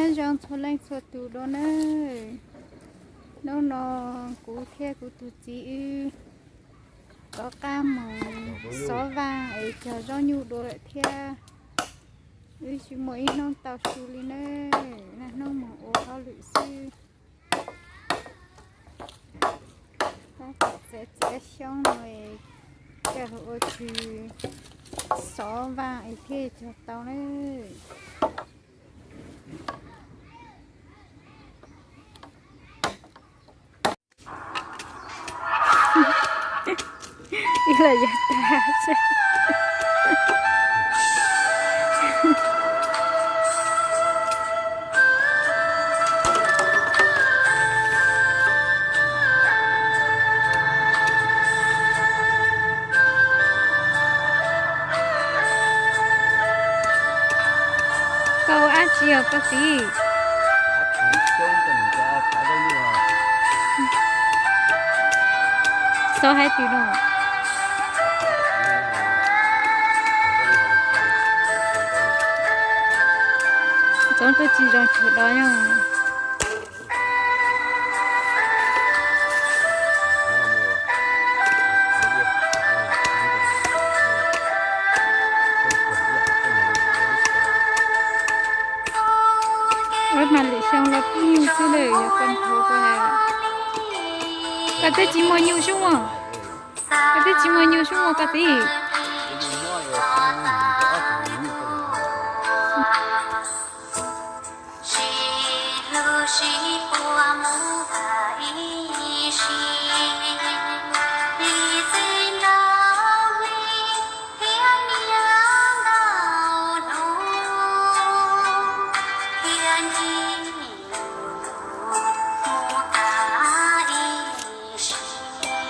Nyob zoo txhua leej txhua tus dua nawb. Hnub no kuv thiab kuv tus txiv wb rov qab mus xov vaj es cog zaub nyuj dua lawm thiab. Wb tsis muaj ib hnub tau su li nawb, niaj hnub mus ua hauj lwm xwb. Tab tom txiav txiav xyoob no es coj los ua chwv xov vaj es thiaj cog tau nawb. Ib los yog tag. Koj ua dab tsi os koj txiv? Xov hais twg no? Txov koj tsis zoo tsuag do yog. Ua mas lwm xyoo los pub nyuj xwb lawm yog koj nthuav koj hais. Koj twb tsis muaj nyuj sub mog. Koj twb tsis muaj nyuj sub mog koj txiv.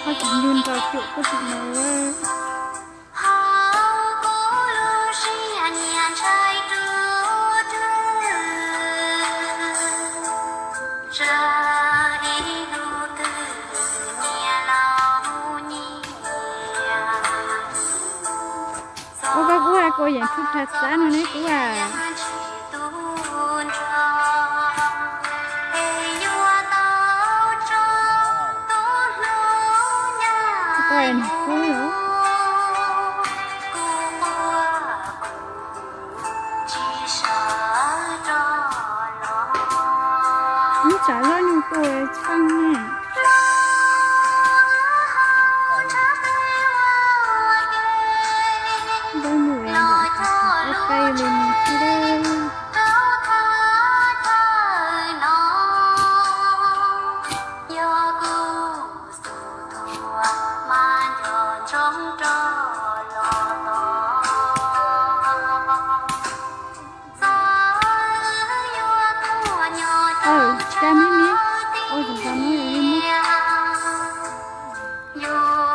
Koj tsis ncu nrog cuam koj tsis mus. Ua koj kuv a, koj yeem tshub rhag xav no ne kuv a. Koj nws kub los. Ib tsam zaub nyuj tuaj feej ne. Zaub nyuj es lam qe li no xwb. Aw, cab miv miv, ua tus nkaus no li muab. Yog.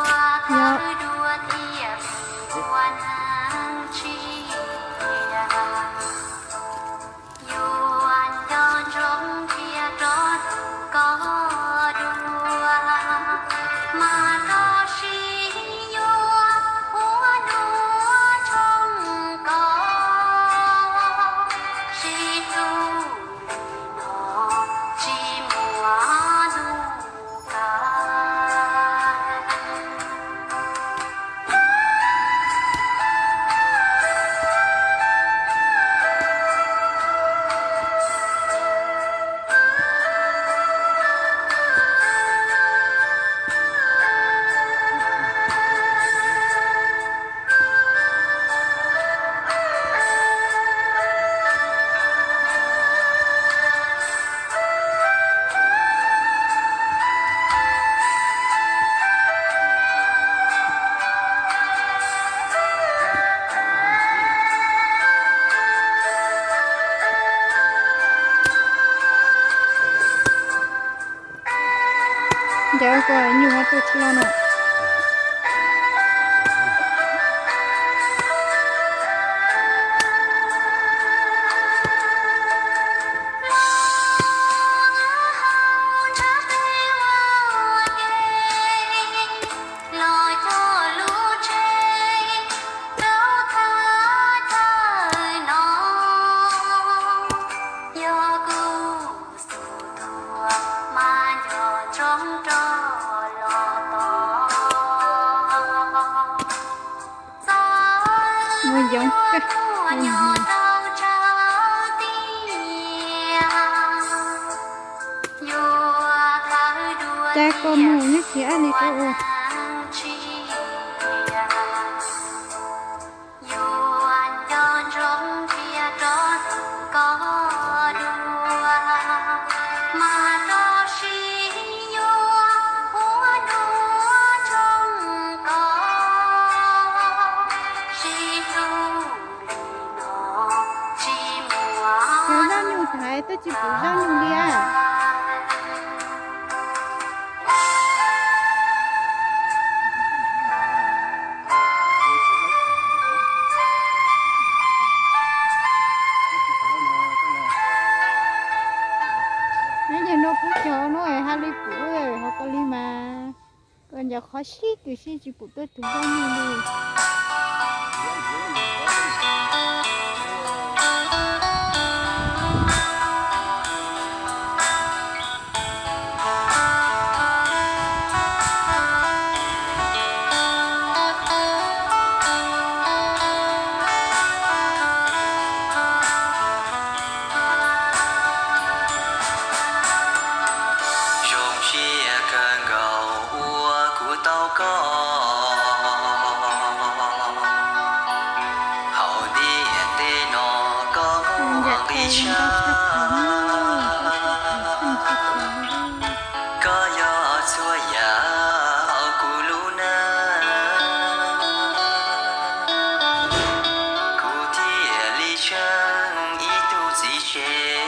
Ncauj koj nyuj tuaj tsis los no. Cas koj mus nyob tsis ab li koj ua. Cov zaj nyuj hais twb tsis pum zaj nyuj li. Nyob yog no kuv cog no es hais li kuv hauv koj li mas, koj nco qhov sib kws sib tsis pum tuaj tug zaj nyuj li. Zoo siab kawg nkaus uas kuv tau koj hauv ntiaj teb no, koj muaj nqis tshaj, koj yog txhua yam hauv kuv lub neej, kuv thiaj li tsheej ib tug txiv tsev.